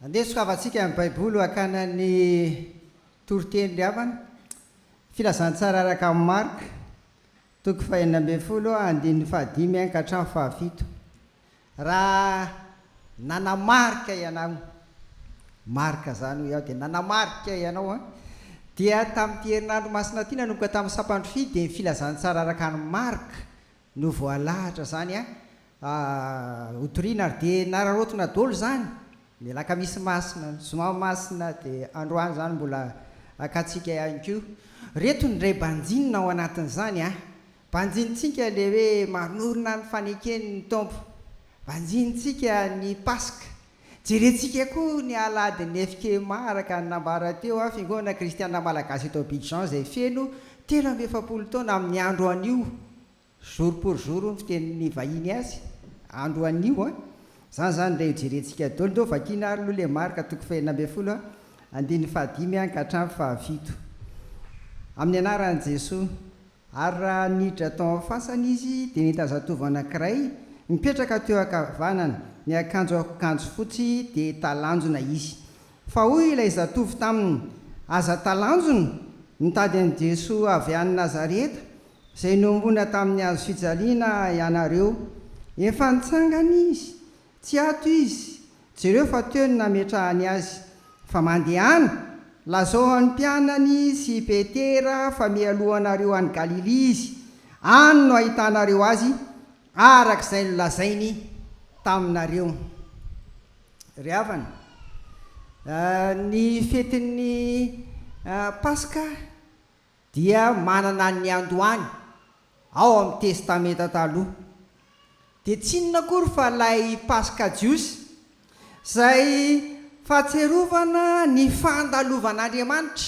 Andeha sokavantsika ny Baiboly hakana ny toriteny ry havana. Filazantsara araka an'i Marka, toko fahenina ambin'ny folo, andininy fahadimy ka hatramin'ny fahafito. Raha nanamarika ianao, marika izany hoy aho, dia nanamarika ianao an, dia tamin'ity herinandro masina ity nanomboka tamin'ny sampandrofia dia ny filazantsara araka an'i Marka no voalahatra izany an, hotorina ary dia nararaotina daholo izany, ny alakamisy masina, ny zoma masina dia androany izany mbola hakantsika ihany koa. Ireto no indray banjinina ao anatin'izany an! Banjinintsika ilay hoe manorina ny fanekeny ny Tompo. Banjinintsika ny Paska. Jerentsika koa ny alahadin'ny FKMA araka ny nambara teo, Fiangonana Kristiana Malagasy eto Abidjan izay feno 43 taona amin'ny andro anio. Jour pour jour hoy ny fitenin'ny vahiny azy, andro anio an! Zany zany ilay hojerentsika daholo. Ndao vakiana ary aloha ilay Marka toko fahenina ambin'ny folo an, andininy fahadimy an ka hatramin'ny fahafito. Amin'ny anaran'i Jesoa. Ary raha niditra tao amin'ny fasana izy, dia nahita zatovo anankiray mipetraka teo ankavanana, niakanjo akanjo fotsy, dia talanjona izy. Fa hoy ilay zatovo taminy, Aza talanjona, mitady an'i Jesoa avy any Nazareta, Izay nohomboana tamin'ny hazo fijaliana ianareo. Efa nitsangana Izy. Tsy ato Izy. Jereo fa teo no nametrahany Azy. Fa mandehana, lazao amin'ny mpianany sy i Petera fa mialoha anareo any Galilia Izy. Any no hahitanareo Azy, araka izay nolazainy taminareo. Ry havana, ny fetin'ny Paska dia manana ny niandohany ao amin'ny Testamenta Taloha. Dia tsy inona akory fa ilay Paska Jiosy, izay fahatsiarovana ny fandalovan'Andriamanitra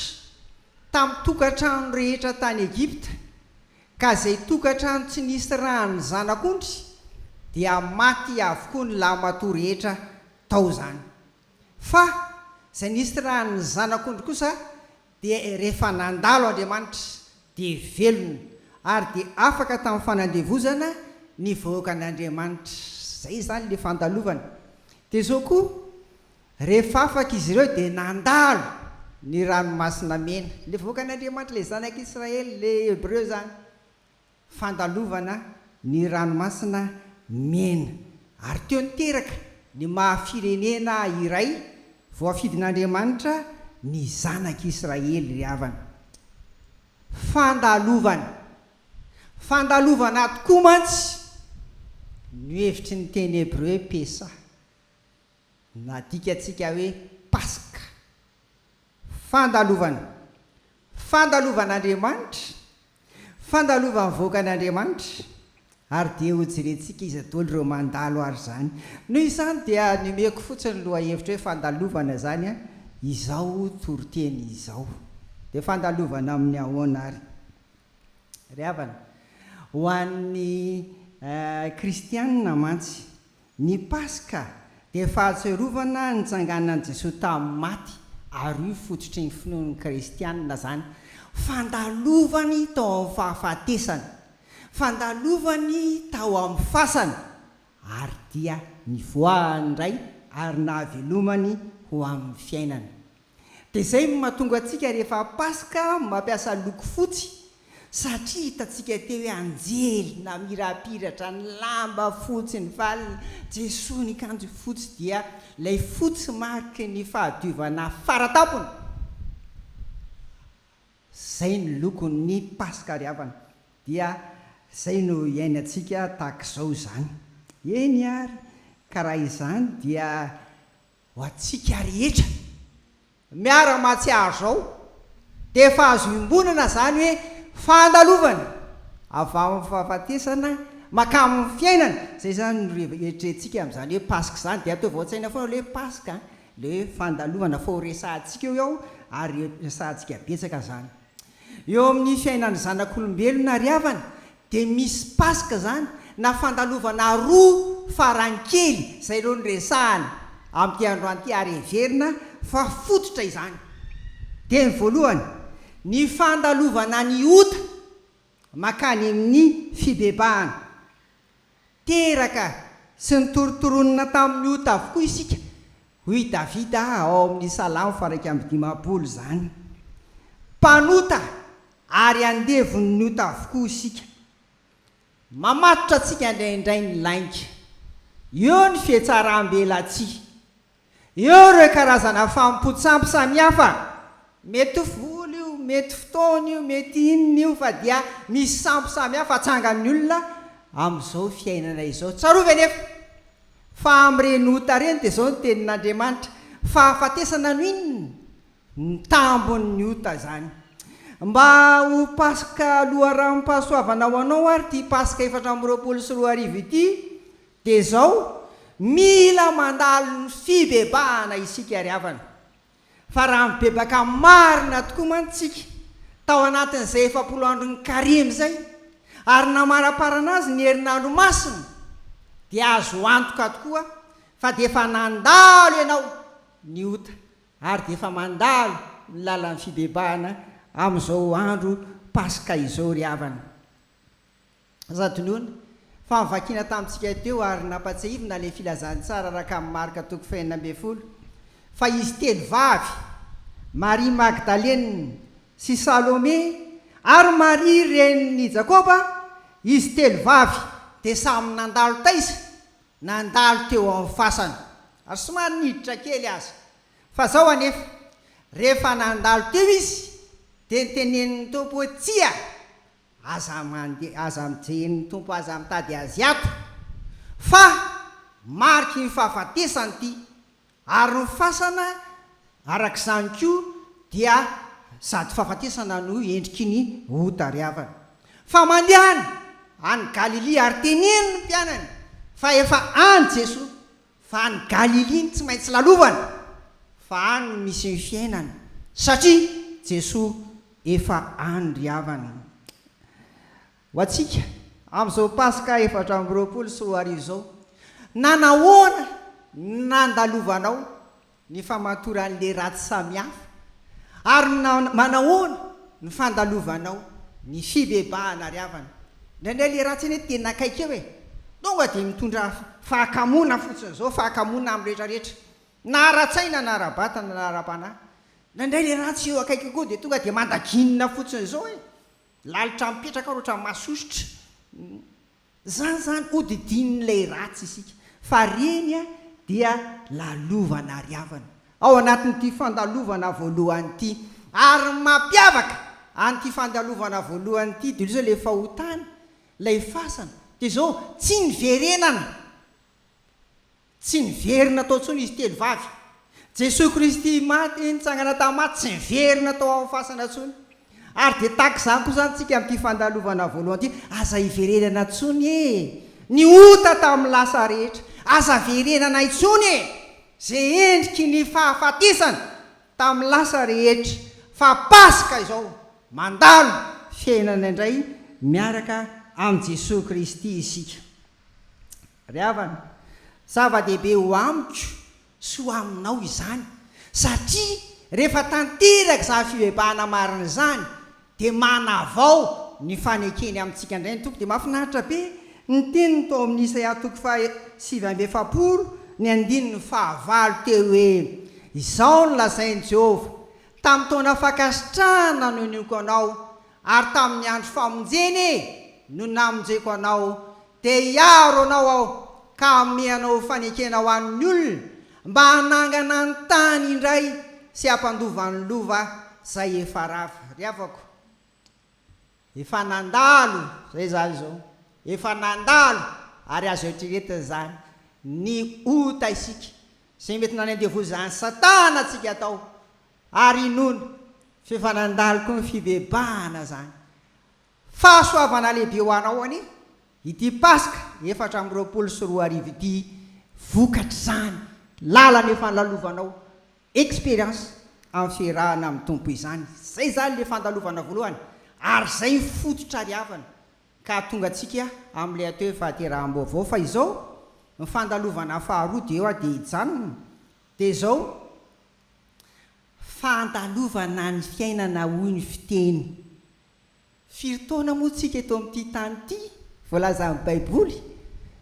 tamin'ny tokantrano rehetra tany Egypta, ka izay tokantrano tsy nisy ràn'ny zanak'ondry dia maty avokoa ny lahimatoa rehetra tao izany. Fa izay nisy ràn'ny zanak'ondry kosa Dia rehefa nandalo Andriamanitra, dia velona, ary dia afaka tamin'ny fanandevozana ny vahoakan'Andriamanitra. Izay izany ilay fandalovana. Dia izao koa, rehefa afaka izy ireo dia nandalo ny Ranomasina Mena. Ilay vahoakan'Andriamanitra, ilay zanak'Israely, ilay Hebreo izany. Fandalovana ny ranomasina mena ary teo niteraka ny maha firenena iray voafidin'Andriamanitra ny zanak'Israely ry havana. Fandalovana. Fandalovana tokoa mantsy no hevitry ny teny hebreo hoe Pesah. Nadikantsika hoe Paska. Fandalovana. Fandalovan'Andriamanitra, fandalovan'ny vahoakan'Andriamanitra, ary dia hojerentsika iza daholo ireo mandalo ary izany. Noho izany dia nomeko fotsiny ny lohahevitra hoe fandalovana izany izao toriteny izao. Dia fandalovana amin'ny ahoana ary? Ry havana, ho an'ny kristianina mantsy, Ny Paska dia fahatsiarovana ny nitsanganan'i Jesoa tamin'ny maty ary io fototry ny finoan'ny Kristianina izany, fandalovany tao amin'ny fahafatesana, fandalovany tao amin'ny fasana ary dia nivoahany indray ary nahavelomany ho amin'ny fiainana. Dia izay no mahatonga antsika rehefa Paska mampiasa loko fotsy satria hitantsika teo hoe anjely namirapiratra, ny lamba fotsy, ny valiny, Jesoa nikanjo fotsy dia ilay fotsy mariky ny fahadiovana faratampony. Izay no lokon'ny Paska ry havana. Dia izay no iainantsika tahak'izao izany. Eny ary ka raha izany dia Ho antsika rehetra miara-mahatsiaro izao dia efa azo iombonana izany hoe fandalovana avy amin'ny fahafatesana mankamin'ny fiainana, izay izany no eritreretintsika amin'izany hoe Paska izany, dia ataovy ao an-tsaina foana ilay hoe Paska an, ilay hoe fandalovana fa ho resahantsika eo eo ary resahantsika betsaka izany. Eo amin'ny fiainan'ny zanak'olombelona ry havana dia misy Paska izany na fandalovana roa farany kely izay ireo no resahana amin'ity androany ity ary heverina fa fototra izany. Dia ny voalohany, ny fandalovana ny ota mankany amin'ny fibebahana. Teraka sy notorontoronina tamin'ny ota avokoa isika. Hoy i Davida ao amin'ny Salamo faha-51 izany, Mpanota ary andevon'ny ota avokoa isika. Mamatotra antsika indraindray ny lainga. Eo ny fihatsaram-belatsihy. Eo ireo karazana fanompoan-tsampy samihafa. Mety ho vola io, mety fotoana io, mety inona io fa dia misy sampy samihafa atsangan'ny olona amin'izao fiainana izao. Tsarovy anefa fa amin'ireny ota ireny dia izao ny tenin'Andriamanitra, fahafatesana no inona? Ny tambin'ny ota izany. Mba ho Paska loharanom-pahasoavana ho anao ary ity Paska 2024 ity dia izao, mila mandalo ny fibebahana isika ry havana. Fa raha mibebaka marina tokoa mantsy isika tao anatin'izay 40 andron'ny Karemy izay, ary namaraparana azy ny herinandro masina, dia azo antoka tokoa fa dia efa nandalo ianao ny ota ary dia efa mandalo ny lalan'ny fibebahana amin'izao andro Paska izao ry havana. Aza adinoina fa novakiana tamintsika teo ary nampatsiahivina ilay filazantsara araka an'i Marka toko faha-16 fa izy telo vavy, Maria Magdalenina sy Salome ary Maria renin'i Jakoba, izy telo vavy dia samy nandalo taiza? Nandalo teo amin'ny fasana ary somary niditra kely aza. Fa zao anefa, rehefa nandalo teo izy dia notenenin'ny Tompo hoe tsia! Aza mandeha, aza mijery ny Tompo, aza mitady Azy ato, fa mariky ny fahafatesana ity, ary ny fasana araka izany koa dia sady fahafatesana no endriky ny ota ry havana. Fa mandehana any Galilia ary teneno ny mpianany fa efa any Jesoa, fa any Galilia no tsy maintsy lalovana, fa any no misy ny fiainana, satria Jesoa efa any ry havana. Ho antsika, amin'izao Paska 2024 izao, nanahoana ny nandalovanao ny famatoran'ilay ratsy samihafa, ary manahoana ny fandalovanao ny fibebahana ry havana? Indraindray ilay ratsy anie tena akaiky eo e! Tonga dia mitondra fahakamoana fotsiny izao, fahakamoana amin'ny rehetra rehetra, na ara-tsaina na ara-batana na ara-panahy. Indraindray ilay ratsy eo akaiky eo koa dia tonga dia mandaginina fotsiny izao e! Lalitra mipetraka ary ohatran'ny masosotra. Zany zany hodidinin'ilay ratsy isika fa reny dia lalovana ary havana ao anatin'ity fandalovana voalohany ity ary ny mampiavaka an'ity fandalovana voalohany ity dia izao ilay fahotana ilay fasana dia izao tsy niverenana Tsy niverina tao intsony izy telo vavy. Jesoa Kristy maty nitsangana tamin'ny maty tsy niverina tao amin'ny fasana intsony. Ary dia tahaka izany koa izany tsika amin'ity fandalovana voalohany ity, aza iverenana intsony e! Ny ota tamin'ny lasa rehetra, aza verenana intsony e! Izay endriky ny fahafatesana tamin'ny lasa rehetra, fa Paska izao, mandalo fiainana indray miaraka amin'i Jesoa Kristy isika. Ry havana, zava-dehibe ho amiko sy ho aminao izany, satria rehefa tanteraka izany fibebahana marina izany, dia manavao ny fanekeny amintsika indray ny Tompo. Dia mahafinaritra be ny teniny tao amin'ny Isaia toko faha 49, ny andininy fahavalo teo hoe, Izao no lazain'i Jehovah, Tamin'ny taona fankasitrahana no ninoako anao, ary tamin'ny andro famonjena e, no namonjeko anao, Dia hiaro anao Aho ka hanome anao ho fanekena ho an'ny olona, mba hanangana ny tany indray sy hampandova ny lova izay efa rava. Ry havako, efa nandalo izay izany izao, efa nandalo ary azo eritreretina izany, ny ota isika, izay mety nanendevozan'i Satana antsika tao, ary inoana fa efa nandalo koa ny fibebahana izany. Fahasoavana lehibe ho anao anie ity Paska 2024 ity vokatr'izany lalana efa nolalovanao, expérience, amin'ny fiarahana amin'ny Tompo izany. Izay izany ilay fandalovana voalohany ary izay ny fototra ry havana ka hahatonga antsika amin'ilay atao hoe fahateraham-baovao. Fa izao ny fandalovana faharoa dia eo aho dia hijanona dia izao, fandalovana ny fiainana hoy ny fiteny. Firy taona moa tsika eto amin'ity tany ity? Voalazan'ny Baiboly,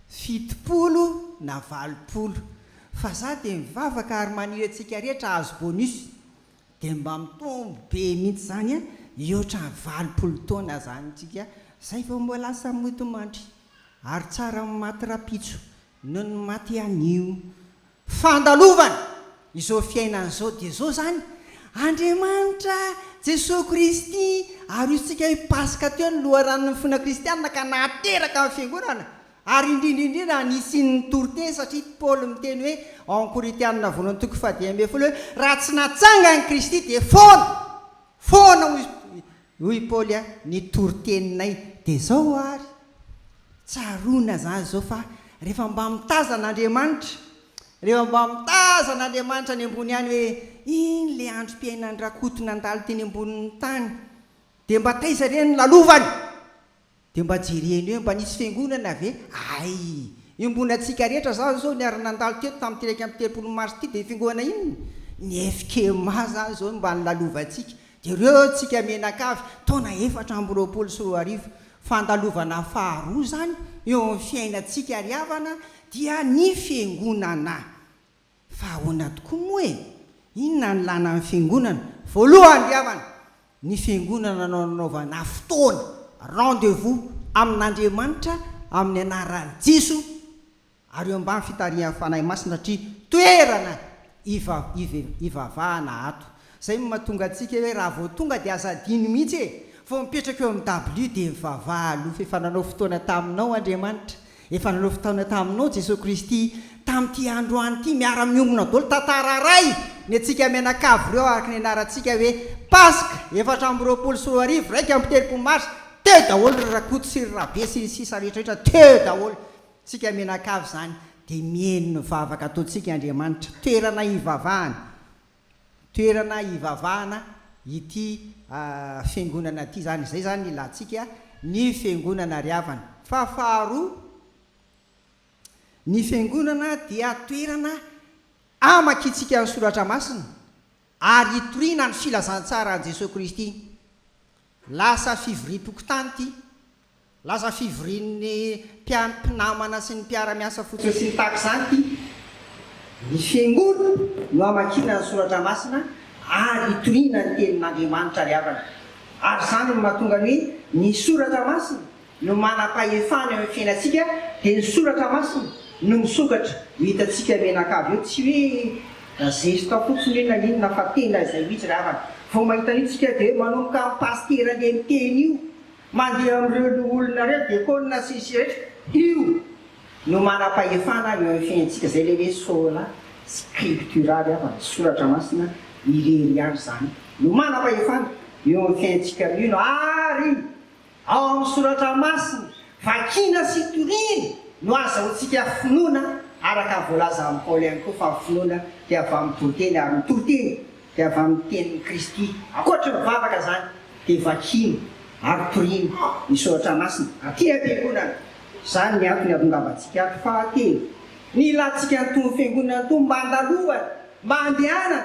70 na 80. Fa za dia mivavaka ary maniry antsika rehetra hahazo bonus. Dia mba mitombo be mihitsy izany an, hihoatra ny 80 taona izany tsika zay vao mba lasa mody mandry. Ary tsara ny maty rapitso noho ny maty anio. Fandalovana izao fiainana izao dia izao izany, Andriamanitra, Jesoa Kristy, ary hoy tsika hoe Paska teo ny loharanon'ny finoana kristianina ka nahateraka ny fiangonana. Ary indrindra indrindra nisian'ny toriteny satria Paoly miteny hoe ao amin'ny Korintianina voalohany toko faha-15 hoe raha tsy natsangan'i Kristy dia foana, foana hoy hoy Paoly a, ny toriteninay. Dia izao ary, tsaroana izany izao fa rehefa mba mitazana Andriamanitra, rehefa mba mitazana Andriamanitra any ambony any hoe iny ilay androm-piainan-dRakoto nandalo teny ambonin'ny tany, dia mba taiza re ny lalovany? Dia mba jereny hoe mba nisy fiangonana ve? Hay! Iombonantsika rehetra zany zao niara-nandalo teto tamin'ity 31 mars ity dia fiangonana inona? Ny FKMA zany zao no mba nolalovantsika. Dia ireo tsika mianakavy, taona 2024, fandalovana faharoa zany eo amin'ny fiainantsika ry havana dia ny fiangonana. Fa ahoana tokoa moa e? Inona ny ilàna ny fiangonana? Voalohany ry havana, ny fiangonana no anaovana fotoana, rendez-vous, amin'Andriamanitra amin'ny anaran'i Jeso ary eo ambany fitarihan'ny Fanahy Masina satria toerana ivavahana ato. Izay no mahatonga antsika hoe raha vao tonga dia aza adino mihitsy e! Vao mipetraka eo amin'ny dabilio dia mivavaha aloha fa efa nanao fotoana taminao Andriamanitra. Efa nanao fitaona taminao Jesoa Kristy tamin'ity androany ity, miara-miombona daholo, tantara iray ny antsika mianakavy ireo araka ny anarantsika hoe Paska 2024, 31 marsa, teo daholo ry Rakoto sy ry Rabe sy ny sisa rehetra rehetra, teo daholo tsika mianakavy izany, dia mihaino ny vavaka ataontsika Andriamanitra, toerana hivavahana. Toerana hivavahana ity fiangonana ity izany. Izay izany ilantsika ny fiangonana ry havana. Fa faharoa, ny fiangonana dia toerana hamakiantsika ny soratra masina ary hitoriana ny filazantsaran'i Jesoa Kristy. Lasa fivoriam-pokontany ity. Lasa fivorian'ny mpinamana sy ny mpiara-miasa fotsiny sy ny tahaka izany ity. Ny fiangonana no hamakiana ny soratra masina ary hitoriana ny tenin'Andriamanitra ry havana. Ary izany no mahatonga ny hoe ny soratra masina no manam-pahefana eo amin'ny fiainantsika dia ny soratra masina no misokatra ho hitantsika mianakavy eo. Tsy hoe zesta fotsiny io na inona fa tena izay mihitsy ry havana. Vao mahita an'io tsika dia hoe manomboka amin'ny pasitera andeha miteny io. Mandeha amin'ireo loholona ireo, diakona sy ny sisa rehetra, io no manam-pahefana eo amin'ny fiainantsika, izay ilay hoe sola scriptura ry havana, soratra masina irery ihany izany no manam-pahefana eo amin'ny fiainantsika mino, ary ao amin'ny soratra masina vakiana sy toriana no azahoantsika finoana araka ny voalazan'i Paoly ihany koa fa ny finoana dia avy amin'ny toriteny ary ny toriteny dia avy amin'ny tenin'i Kristy. Ankoatry ny vavaka izany dia vakiana ary toriana ny soratra masina aty am-piangonana. Izany ny antony hahatongavantsika ato. Fahatelo, ny ilantsika an'itony fiangonana itony mba handalovana, mba handehanana,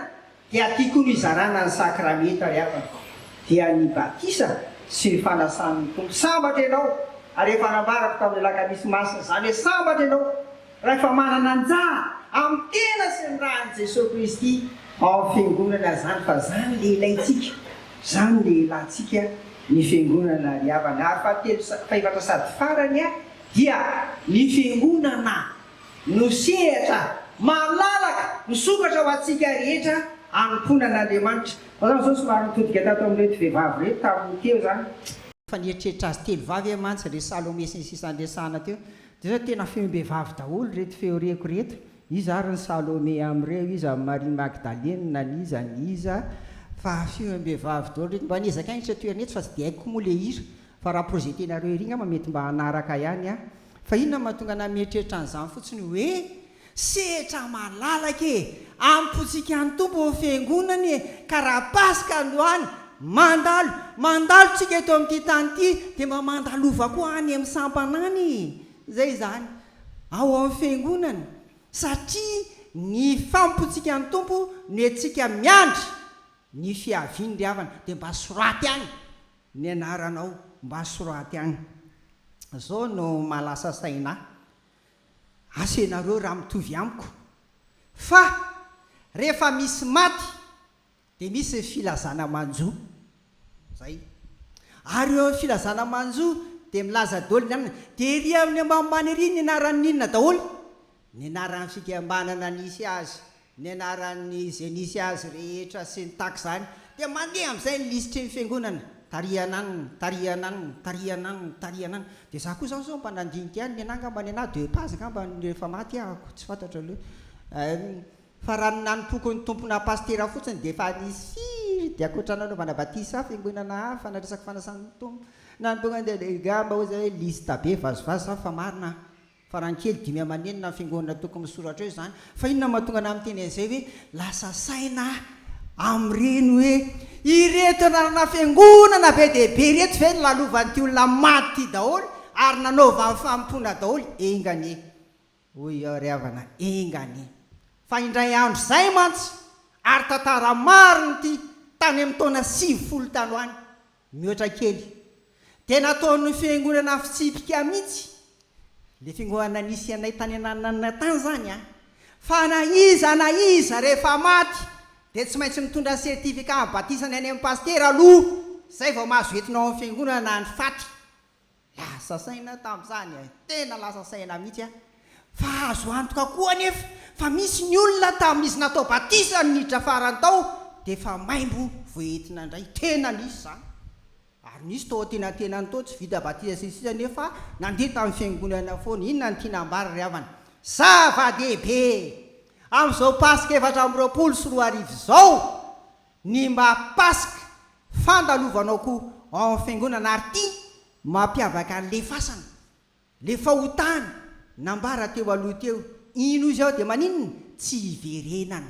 dia aty koa no izarana ny sakramenta ry havana, dia ny batisa sy ny fanasan'ny Tompo. Sambatra ianao, ary efa nambarako tamin'ny alakamisy masina izany hoe sambatra ianao Rahefa manana anjara amin'ny tena sy ny ran'i Jesoa Kristy ao amin'ny Fiangonana izany fa izany le ilaintsika, izany le ilantsika ny Fiangonana ry havana. Ary fahatelo fahefatra sady farany dia ny Fiangonana no sehatra malalaka misokatra ho antsika rehetra hanompoana an'Andriamanitra. Fa za zao somary nitodika tato amin'ireto vehivavy ireto tamin'ny teo izany. Fa nieritreritra azy telo vavy aho mantsy, ry Salome sy ny sisa niresahana teo. Dia zao tena feom-behivavy daholo ireto feo reko ireto, iza ary ny Salome amin'ireo, iza ny Marie Magdalene, n'iza n'iza, fa feom-behivavy daholo ireto, mba niezaka ihany ireto toerana ireto fa tsy dia haiko koa moa ilay hira, fa raha projeter-nareo ery angamba mety mba hanaraka ihany aho. Fa inona no mahatonga anah mieritreritra an'izany fotsiny hoe Sehatra malalaka e! Ampotsika ny Tompo ny Fiangonany e! Ka raha Paska androany, mandalo, mandalo tsika eto amin'ity tany ity, dia mba mandalova koa any amin'ny sampana any e! Izay izany, ao amin'ny Fiangonana, satria ny fampotsika ny Tompo no entintsika miandry ny fiaviany ry havana, dia mba soraty any ny anaranao, mba soraty any. Izao no mahalasa saina ahy. Asa ianareo raha mitovy amiko. Fa rehefa misy maty dia misy ny filazana manjo. Zay. Ary eo amin'ny filazana manjo dia milaza daholo ny anona. Dia ery amin'ny ambanimbany ery ny anaran'ny inona daholo? Ny anaran'ny fikambanana nisy azy, ny anaran'ny izay nisy azy rehetra sy ny tahaka izany. Dia mandeha amin'izay ny lisitry ny fiangonana. Tarihana anona, tarihana anona, tarihana anona, tarihana anona. Dia za koa izany izao mba nandinika ihany, ny anah angamba ny anah deux pages angamba rehefa maty ahako, tsy fantatro aloha. Fa raha ny nanompoako ny Tompo naha pasitera fotsiny dia efa nisy firy dia ankoatra nanaovana batisa fiangonana hafa nandraisako fanasan'ny Tompo nanompoako an'i dia angamba hoy zay hoe liste be vazivazy zany fa marina an! Fa raha ny kely dimy aman'enina ny fiangonana tokony misoratra eo izany fa inona no mahatonga anah miteny an'izay hoe lasa saina aho amin'ireny hoe ireto anarana fiangonana be dia be ireto ve nolalovan'ity olona maty ity daholo ary nanaovany fanompoana daholo enga anie Hoy aho ry havana, enga anie. Fa indray andro izay mantsy, ary tantara marina ity, tany amin'ny taona 90 tany ho any, mihoatra kely, dia nataon'ny fiangonana fitsipika mihitsy, ilay fiangonana nisy anay tany anananana tany izany an, fa na iza na iza rehefa maty dia tsy maintsy mitondra ny certificat batisany any amin'ny pasitera aloha, izay vao mahazo entina ao amin'ny fiangonana ny faty. Lasa saina tamin'izany e! Tena lasa saina mihitsy aho. Fa azo antoka koa anefa fa misy ny olona tamin'izy natao batisa no niditra farany tao dia efa maimbo vao entina indray. Tena nisy izany. Ary nisy tao antenantenany tao tsy vita batisa sy ny sisa nefa nandeha tamin'ny fiangonana foana. Inona no tiana ambara ry havana? Zava-dehibe amin'izao Paska 2024 izao ny mba Paska fandalovanao koa ao amin'ny fiangonana ary ity mampiavaka an'le fasana, le fahotana nambara teo aloha teo, ino izy ao dia maninona? Tsy hiverenana.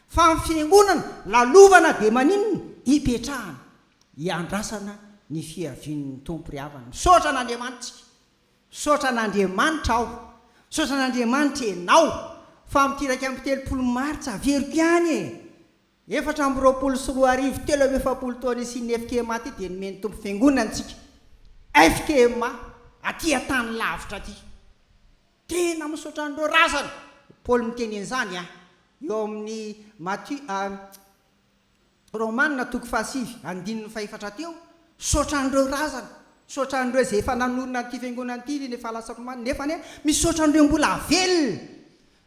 Fa ny fiangonana lalovana dia maninona? Hipetrahana, hiandrasana ny fiavian'ny Tompo ry havana. Misaotra an'Andriamanitsika, misaotra an'Andriamanitra aho, misaotra an'Andriamanitra ianao fa amin'ity 31 martsa averiko ihany e! 2024, 43 taona isian'ny FKMA aty dia nomen'ny Tompo Fiangonana antsika FKMA aty an-tany lavitra aty. Tena misaotra an'ireo razana. Paoly miteny an'izany an, eo amin'ny Matio, Romana toko fahasivy andininy fahefatra teo, misaotra an'ireo razana, misaotra an'ireo izay efa nanorina an'ity fiangonana ity, ireny efa lasa Romana, nefa anie misaotra an'ireo mbola velona.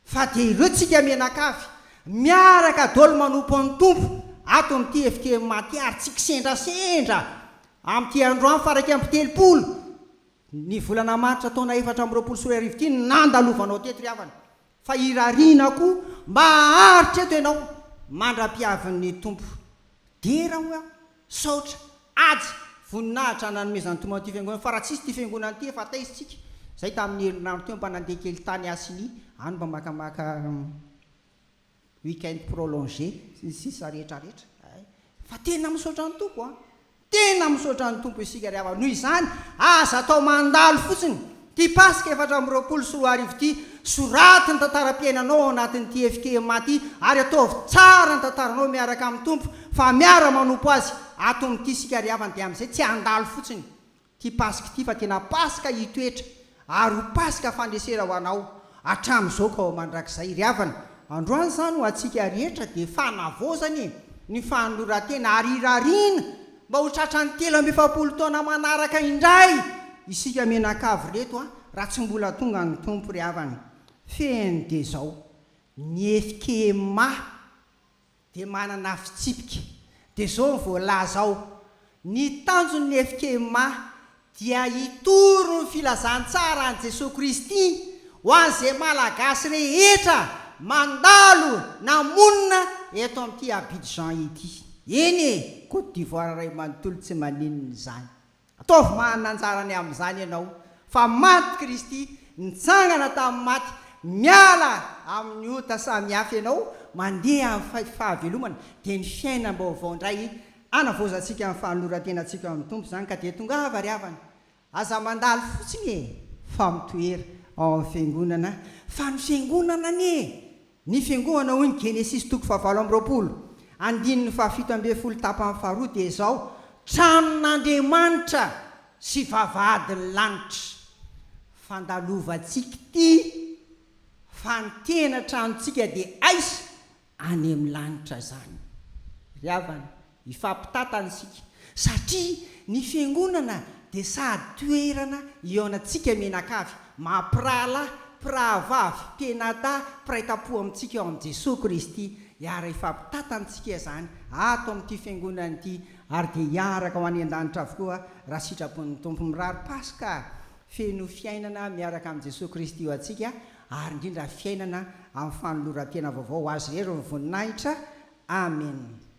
Fa dia ireo tsika mianakavy miaraka dol manompo an'i Tompo ato amin'ity FKMA ity ary tsy kisendrasendra amin'ity androany faha 31 ny volana martsa taona 2024 ity no nandalovanao teto ry havana fa irariana koa mba haharitra eto ianao mandra-piavin'ny Tompo. Dera hoy aho Saotra, haja, voninahitra nanomezan'ny Tompo an'ity fiangonana fa raha tsisy ity fiangonana ity efa taiza tsika? Zay tamin'ny herinandro teo mba nandeha kely tany Assinie any mba makamaka week end prolongé sy ny sisa rehetra rehetra eh. Fa tena misaotra ny Tompo an! Tena misaotra ny Tompo isika ry havana. Noho izany aza atao mandalo fotsiny Ity Paska 2024 ity, soraty ny tantaram-piainanao ao anatin'ity FKMA ity ary ataovy tsara ny tantaranao miaraka amin'ny Tompo fa miara-manompo Azy ato amin'ity isika ry havana dia amin'izay tsy handalo fotsiny ity Paska ity fa tena Paska hitoetra ary ho Paska fandresena ho anao hatramin'izao ka ho mandrakizay ry havana. Androany izany ho antsika rehetra dia fanavaozana e, ny fanoloran-tena ary irariana Mba ho tratran'ny 43 taona manaraka indray isika mianakavy reto a, raha tsy mbola tonga ny Tompo ry havana. Fehiny dia izao, ny FKMA dia manana fitsipika. Dia izao ny voalaza ao, ny tanjon'ny FKMA dia hitory ny filazantsara an'i Jesoa Kristy ho an'izay Malagasy rehetra mandalo na monina eto amin'ity Abidjan ity. Eny e, Côte d'Ivoire iray manontolo tsy maninona izany. Ataovy manana anjarany amin'izany ianao fa maty Kristy, nitsangana tamin'ny maty, miala amin'ny ota samihafa ianao, mandeha amin'ny fahavelomana, dia ny fiainam-baovao indray Hanavaozantsika ny fanoloran-tenantsika ao amin'ny Tompo izany ka dia tongava ry havana, aza mandalo fotsiny e, fa mitoera ao amin'ny fiangonana, fa ny fiangonana anie, ny fiangonana hoy ny Genesisy toko fahavalo amby roapolo, andininy faha-17 tapany faharoa dia izao, tranon'Andriamanitra sy vavahadin'ny lanitra, fandalovantsika ity. Fa ny tena tranontsika dia aiza? Any amin'ny lanitra izany. Ry havana, hifampitantana isika, satria ny Fiangonana dia sady toerana hihaonantsika mianakavy, maha mpirahalahy, mpirahavavy, mpianadahy, mpiray tampo amintsika ao amin'i Jesoa Kristy. Hiara-hifampitantantsika izany ato amin'ity Fiangonana ity, ary dia hiaraka ho any an-danitra avokoa raha sitrapon'ny Tompo. Mirary Paska feno fiainana miaraka amin'i Jesoa Kristy ho antsika, ary indrindra fiainana amin'ny fanoloran-tena vaovao ho Azy irery ny voninahitra. Amena.